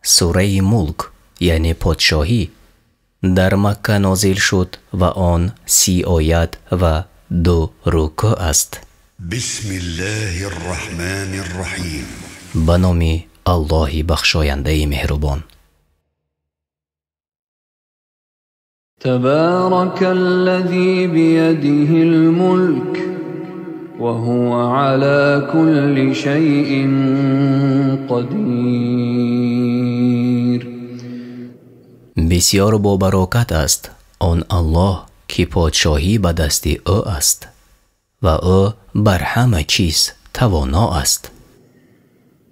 Сураи Мулк, яъне подшоҳӣ, дар Макка нозил шуд ва он 30 оят ва 2 рукӯъ аст. بسم الله الرحمن الرحیم. Ба номи Аллоҳи бахшояндаи меҳрубон. تبارك الذي بيده الملك وهو على كل شيء قدير. Бисёр бобарокат аст он Аллоҳ, ки подшоҳӣ ба дасти ӯ аст ва ӯ бар ҳама чиз тавоно аст.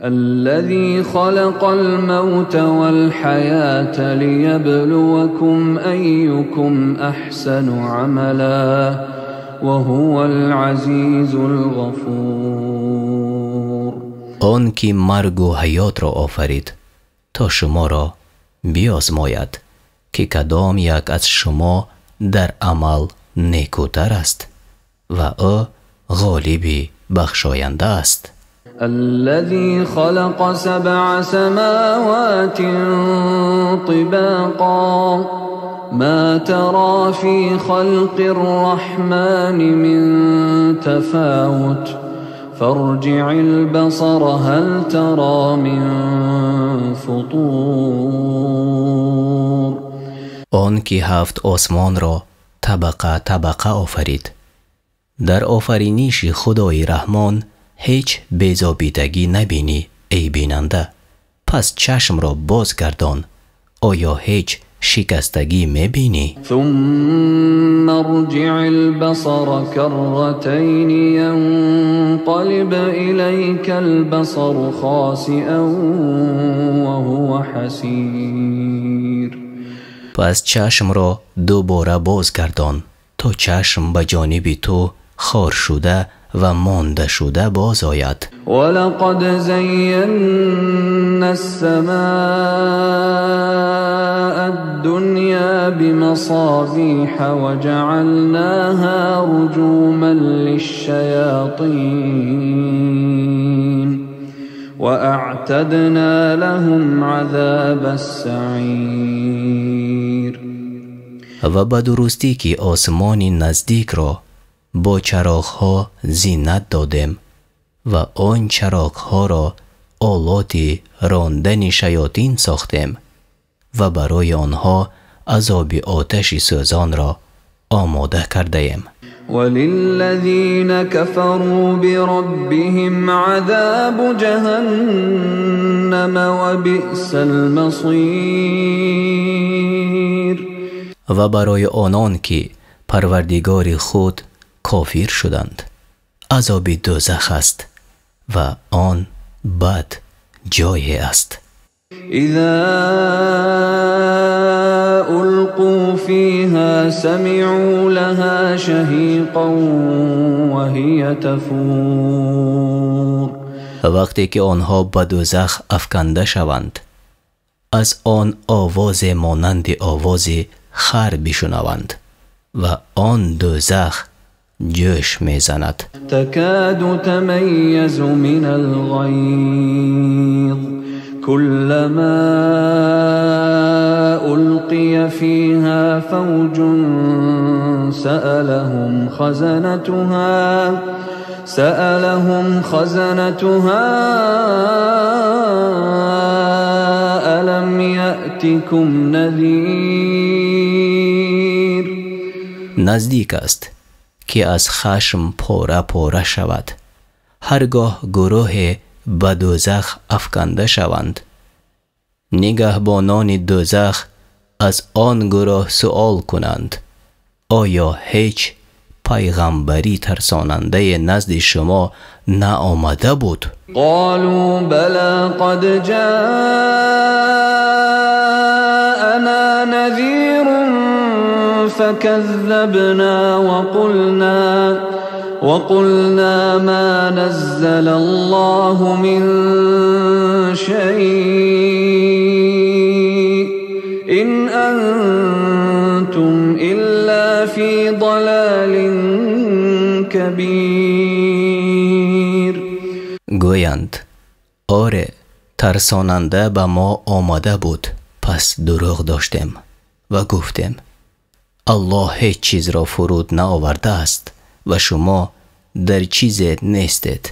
الذي خلق الموت والحياة ليبلوكم أيكم أحسن عملا وهو العزيز الغفور. Он ки маргу ҳаётро офарид, то шуморо биозмояд, ки кадом як аз шумо дар амал некӯтар аст, ва ӯ ғолиби бахшоянда аст. الذي خلق 7 سماوات طباقا ما ترى في خلق الرحمن من تفاوت فارجع البصر هل ترى من فطور. Он ки 7 осмонро табақа табақа офарид, дар офариниши Худои Раҳмон ҳеҷ безобидагӣ набинӣ, эй бинанда. Пас чашмро бозгардон, оё ҳеҷ шикастагӣ мебинӣ? ثم ارجع البصر كرتين ينقلب إليك البصر خاسئا وهو حسير. Пас чашмро дубора бозгардон, то чашм ба ҷониби ту хор шуда ва монда шуда боз ояд. ولقد زينا السماء الدنيا بمصابيح وجعلناها رجوما للشياطين وأعتدنا لهم عذاب السعير. Ва ба дурустӣ ки осмони наздикро бо чароғҳо зинат додем ва он чароғҳоро олоти рондани шаётин сохтем ва барои онҳо азоби оташи сӯзонро омода кардаем. وللذين كفروا بربهم عذاب جهنم وبئس المصير. Ва барои онон ки парвардигори худ кофир шуданд, азоби дӯзах аст ва он бад ҷое аст. إذا ألقوا فيها سمعوا لها شهيقا وهي تفور. Вақте ки онҳо ба дӯзах афканда шаванд, аз он овозе монанди овози хар бишунаванд ва он дӯзах ҷӯш мезанад. تكاد تميز من الغيظ كلما ألقي فيها فوج سألهم خزنتها ألم يأتكم نذير. Наздик аст ки аз хашм пора пора шавад. Ҳаргоҳ гурӯҳе ба дӯзах афканда шаванд, нигаҳбонони дӯзах аз он гурӯҳ суол кунанд: оё ҳеҷ пайғамбарӣ тарсонандае назди шумо наомада буд? قالوا بلى قد جاءنا نذير فكذبنا وقلنا ما نزل الله من شيء إن أنتم إلا في ضلال كبير. Гӯянд: оре, Тарсонанда ба мо омада буд, пас дурӯғ доштем ва гуфтем: Аллоҳ ҳеҷ чизро фуруд наовардааст ва шумо дар чизе нестед,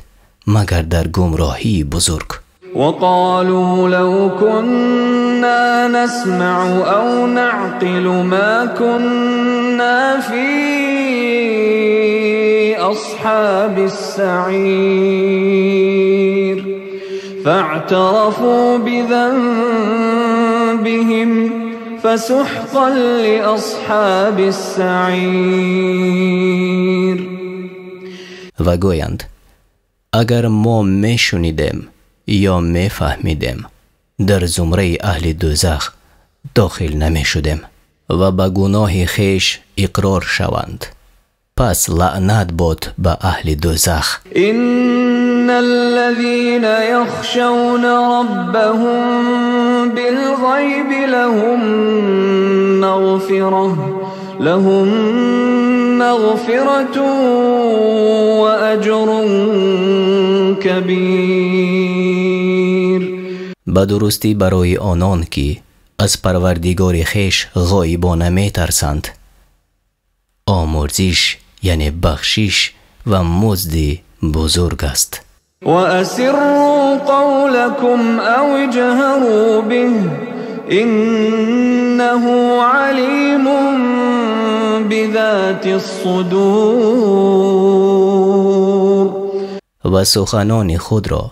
магар дар гумроҳии бузург. وقالوا لو كنا نسمع أو نعقل ما كنا في أصحاب السعير فاعترفوا بذنبهم فسحقا لأصحاب السعير. Ва гӯянд: агар мо мешунидем ё мефаҳмидем, дар зумраи аҳли дӯзах дохил намешудем. Ва ба гуноҳи хеш иқрор шаванд, пас лаънат бод ба аҳли дӯзах. إن الذين يخشون ربهم بالغيب لهم مغفرة وأجر كبير. Ба дурустӣ барои онон ки аз Парвардигори хеш ғоибона метарсанд, омурзиш, яъне бахшиш ва музди бузург аст. وأسروا قولكم أو اجهروا به إنه عليم بذات الصدور. Ва суханони худро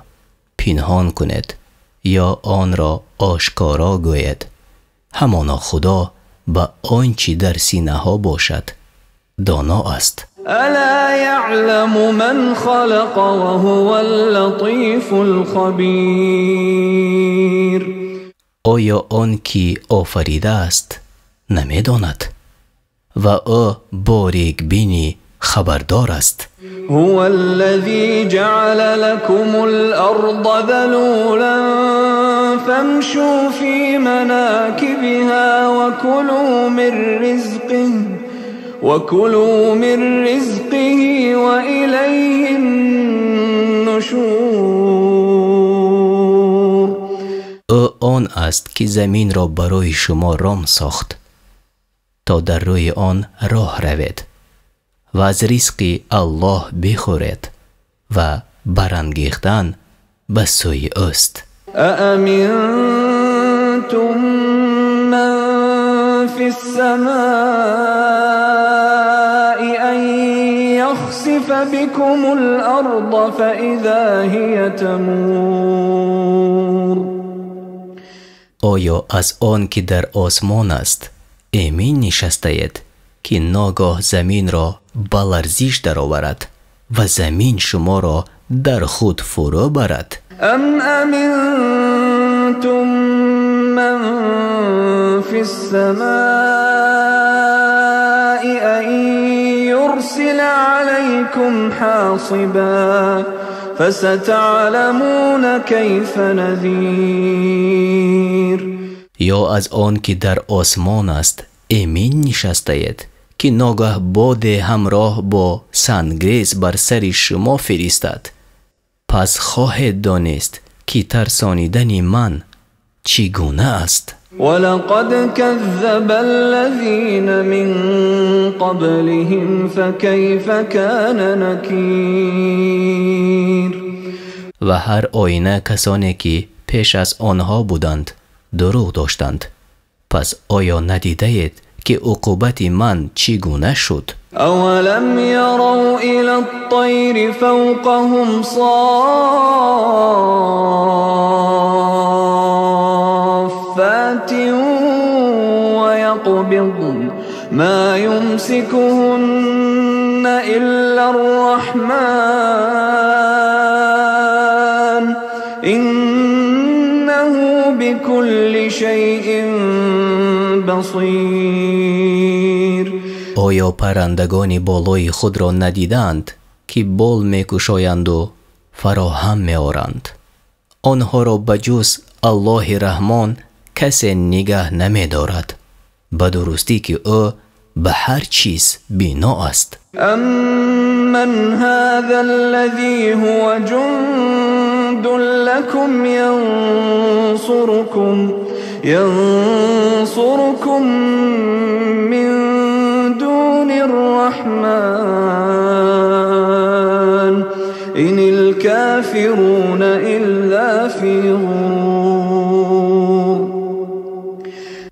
пинҳон кунед ё онро ошкоро гӯед, ҳамоно Худо ба он чӣ дар синаҳо бошад доно аст. ألا يعلم من خلق وهو اللطيف الخبير. Оё он ки офаридааст намедонад? Ва ӯ борикбини хабардор аст. هو الذي جعل لكم الأرض ذلولا فامشوا في مناكبها وكلوا من رزقه وإليه النشور. Ӯ он аст ки заминро барои шумо ром сохт, то дар рӯи он роҳ равед ва аз ризқи Аллоҳ бихӯред ва барангехтан ба сӯи ӯст. أأمنتم من في السماء أن يخسف بكم الأرض فإذا هي تمور. Оё аз он ки дар осмон аст эмин нишастаед, ки ногоҳ заминро ба ларзиш дароварад ва замин шуморо дар худ фурӯ барад? أم أمنتم من في السماء أن يرسل عليكم حاصبا فستعلمون كيف نذير. Ё аз он ки дар осмон аст эмин нишастаед, ки ногаҳ боде ҳамроҳ бо сангрез бар сари шумо фиристад, пас хоҳед донист ки тарсонидани ман чӣ гуна аст. ولقد كذب الذين من قبلهم فكيف كان نكير. Ва ҳар оина касоне ки пеш аз онҳо буданд дурӯғ доштанд, пас оё надидаед ки уқубати ман чӣ гуна шуд? أولم يروا إلى الطير فوقهم صافات ويقبضن ما يمسكهن إلا الرحمن إنه بكل شيء بصير. Оё паррандагони болои худро надидаанд, ки бол мекушоянду фароҳам меоранд? Онҳоро ба ҷуз Аллоҳи Раҳмон касе нигаҳ намедорад, ба дурустӣ ки ӯ ба ҳар чиз бино аст. أمن هذا الذي هو جند جند لكم ينصركم من دون الرحمن إن الكافرون إلا في غرور.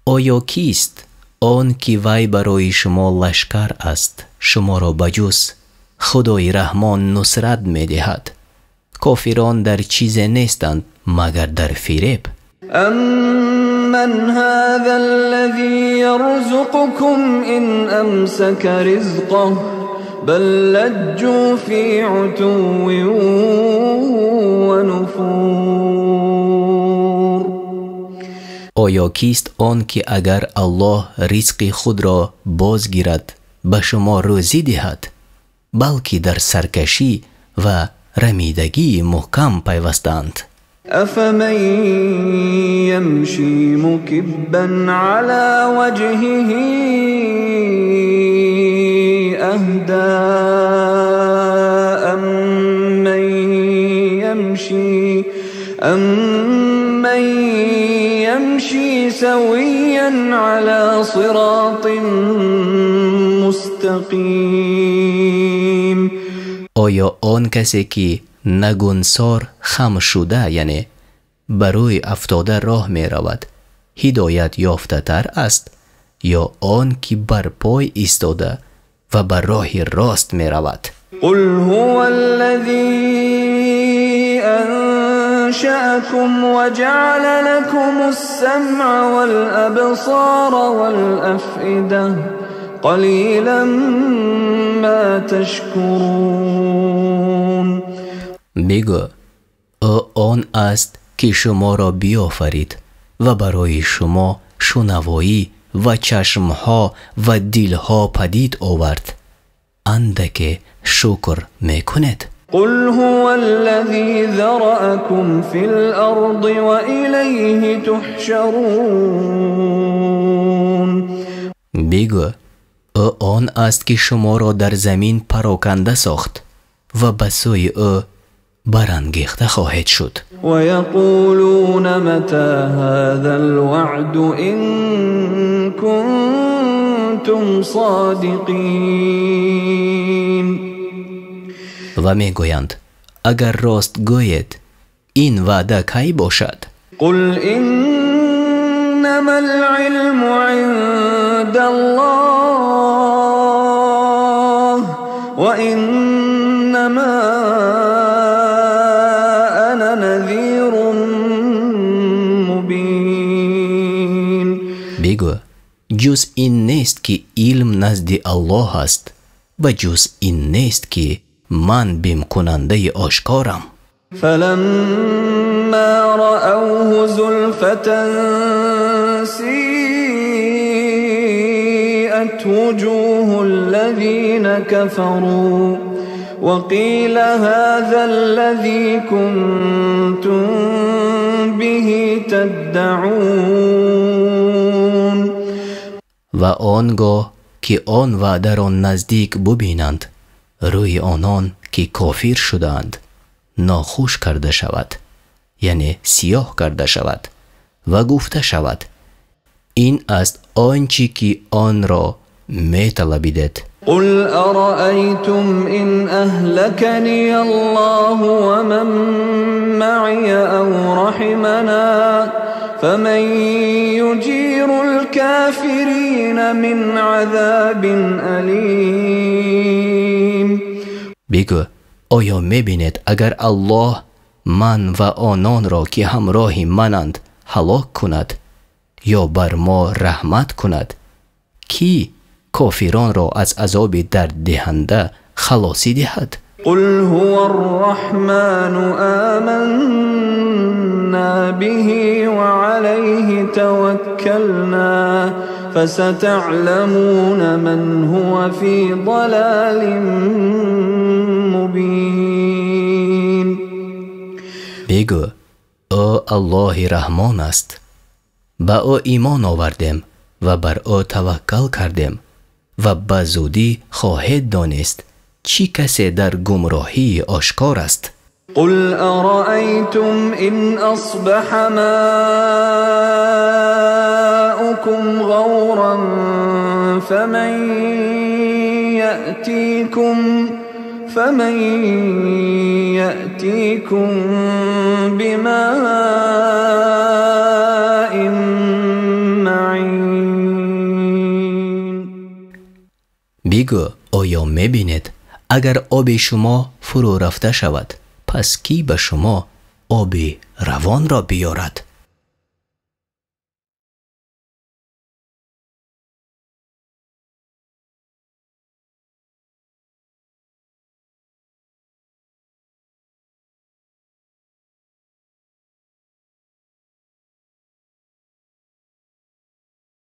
Оё кист он ки вай барои шумо лашкар аст, шуморо ба ҷуз Худои Раҳмон нусрат медиҳад? Кофирон дар чизе нестанд, магар дар фиреб. أمن هذا الذي يرزقكم إن أمسك رزقه بل لجوا في عتو ونفور. Оё кист он ки агар Аллоҳ ризқи худро боз гирад, ба шумо рӯзӣ диҳад, балки дар саркашӣ ва рамидагии муҳкам пайвастаанд? أفمن يمشي مكبا على وجهه أهدى أمن يمشي سويا على صراط مستقيم. Оё он касе ки нагунсор хам шуда, яъне ба рӯй афтода роҳ меравад, ҳидоят ёфтатар аст, ё он ки бар пой истода ва ба роҳи рост меравад? قل هو الذي أنشأكم وجعل لكم السمع والأبصار والأفئدة قليلا ما تشكرون. Бигӯ, ӯ он аст ки шуморо биёфарид ва барои шумо шунавоӣ ва чашмҳо ва дилҳо падид овард. Андаке шукр мекунед. قل هو الذي ذرأكم في الأرض وإليه تحشرون. Бигӯ, ӯ он аст ки шуморо дар замин пароканда сохт ва ба сӯи ӯ барангехта хоҳед шуд. ويقولون متى هذا الوعد إن كنتم صادقين. Ва мегӯянд, агар рост гӯед, ин ваъда кай бошад? قل إنما العلم عند الله وإنما أنا نذير مبين. Бигӯ, ҷуз ин нест ки илм назди Аллоҳ аст ва ҷуз ин нест ки ман бимкунандаи ошкорам. فلما رأوه زلفة سيئت وجوه الذين كفروا وقيل هذا الذي كنتم به تدعون. Ва он гоҳ ки он ваъдаро наздик бубинанд, рӯи онон ки кофир шудаанд нохуш карда шавад, яъне сиёҳ карда шавад ва гуфта шавад, ин аст он чӣ ки онро металабидед. قل أرأيتم إن أهلكني الله ومن معي أو رحمنا فمن يجير الكافرين من عذاب أليم. Бигӯ, оё мебинед агар Аллоҳ ман ва ононро ки ҳамроҳи мананд ҳалок кунад ё бар мо раҳмат кунад, кӣ кофиронро аз азоби дарддиҳанда халосӣ диҳад? قل هو الرحمن آمنا به وعليه توكلنا فستعلمون من هو في ضلال مبين. Бигӯ, ӯ Аллоҳи Раҳмон аст. Ба ӯ имон овардем ва бар ӯ таваккал кардем ва ба зудӣ хоҳед донист чӣ касе дар гумроҳии ошкор аст. قل أرأيتم إن أصبح ماؤكم غورا فمن يأتيكم بماء معين. Бигӯ, оё мебинед, агар оби шумо фурӯ рафта шавад, пас кӣ ба шумо оби равонро биёрад?